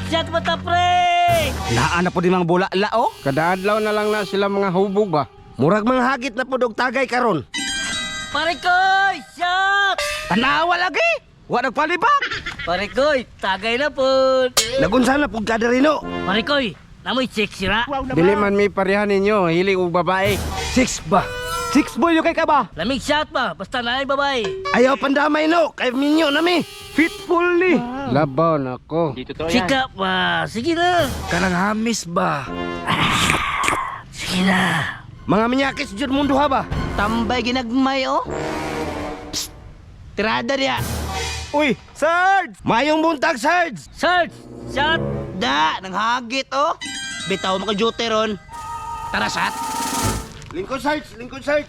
Shot mo ta, pre! Naa na po di mga bula la oh. Kada adlaw na lang na sila mga hubog ba? Murag mga hagit na pud og tagay karon. Pare koy! Shot! Tanawa lagi. Wa nagpalibak. Pare koy, tagay na po. Nagunsa na pud ka diri no? Pare koy, namoy check sira. Dili man mi pareha ninyo, hilig og babae. Six ba? Six boy yung kay ka ba? Lamig shot ba? Basta na ay babay. Ayaw pandamay no, kay minyo na mi. Fitful ni. Labaw na ako. Chika ba? Sige na. Kanang hamis ba? Sige na. Mga minyakis jud mundo ha ba? Tambay ginagmay oh. Psst. Tirada diya. Uy, Sarge! Mayong buntag, Sarge! Sarge! Shot! Da, nanghagit oh. Bitaw mo ka duty ron. Tara sat. Lingkod, Sarge! Lingkod, Sarge!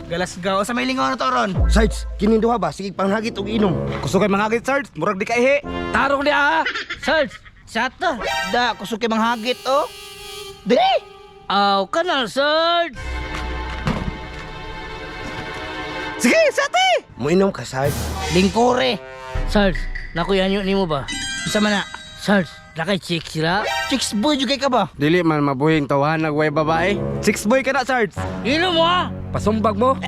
Galasgaw sa may lingon na to ron. Sarge, kining duha ba? Sige panghagit og inom. Kusog kay mga hagit, Sarge. Murag di ka ihi. Tarong di ah. Sarge! Shot na. Da, kusog kay manghagit oh. Dili. Aw ka na, Sarge! Sige, sate! Muinom ka, Sarge. Lingkore. Sarge, nakuya nyo nimo ba? Isa man na. Sarge, nakay check sila. Chicks boy jud kay ka ba? Dili man mabuhing tawhan nagway babae. Six boy ka na, Sarge. Inom mo ah! Pasumbag mo.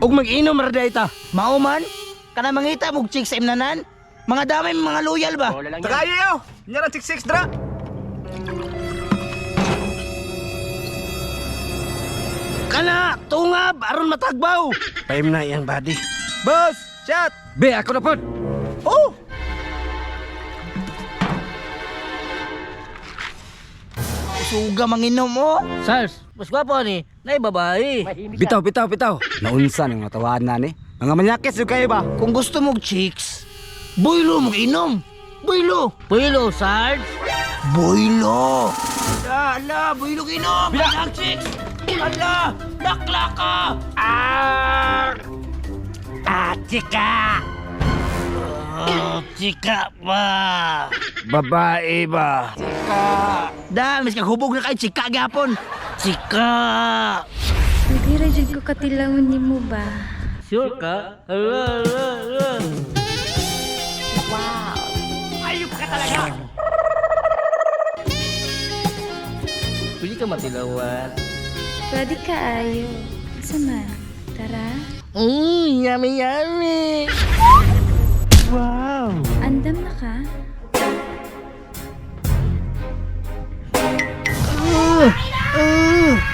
Og mag-inom ra day ta. Mao man. Kana mangita mog chicks sa imnanan. Mga damay mga loyal ba? Tagayo yo. Nya ra 6-6 dra. Kana, tungab aron matagbaw. Paim na iyang body. Boss, shot. Be, ako na pod. Oh! Kusuga manginom oh. Sarge, mas gwapo ni, nay babae. Bitaw, bitaw, bitaw. Naunsa ning mga tawahan na ni. Mga manyakis yung kayo ba? Kung gusto mog chicks, boylo mog inom. Boylo. Pulo, Sarge. Boylo. Ala, boylo inom. Bila chicks. Ala, nakla ka. Ah, chika! Oh, chika ba? Babae ba? Da, mis kag hubog na kay chika gyapon. Chika! Pwede ra jud ko katilawon nimo ba? Sure ka? Hala, hala, hala. Wow! Ayup ka talaga! Pwede ka matilawan. Pwede ka ayo. Asa man? Tara. Yummy, yummy! Andam na ka?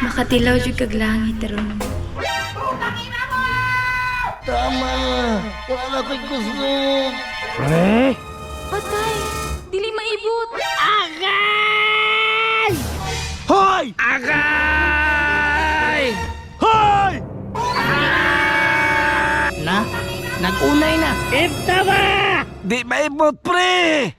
Makatilaw jud kag langit ron. Tama na! Wala na ko'y gusto! Pre! Patay! Dili maibot! Agay! Hoy! Agay! Hoy! Na, nagunay na. Ibtama! Di maibot, pre!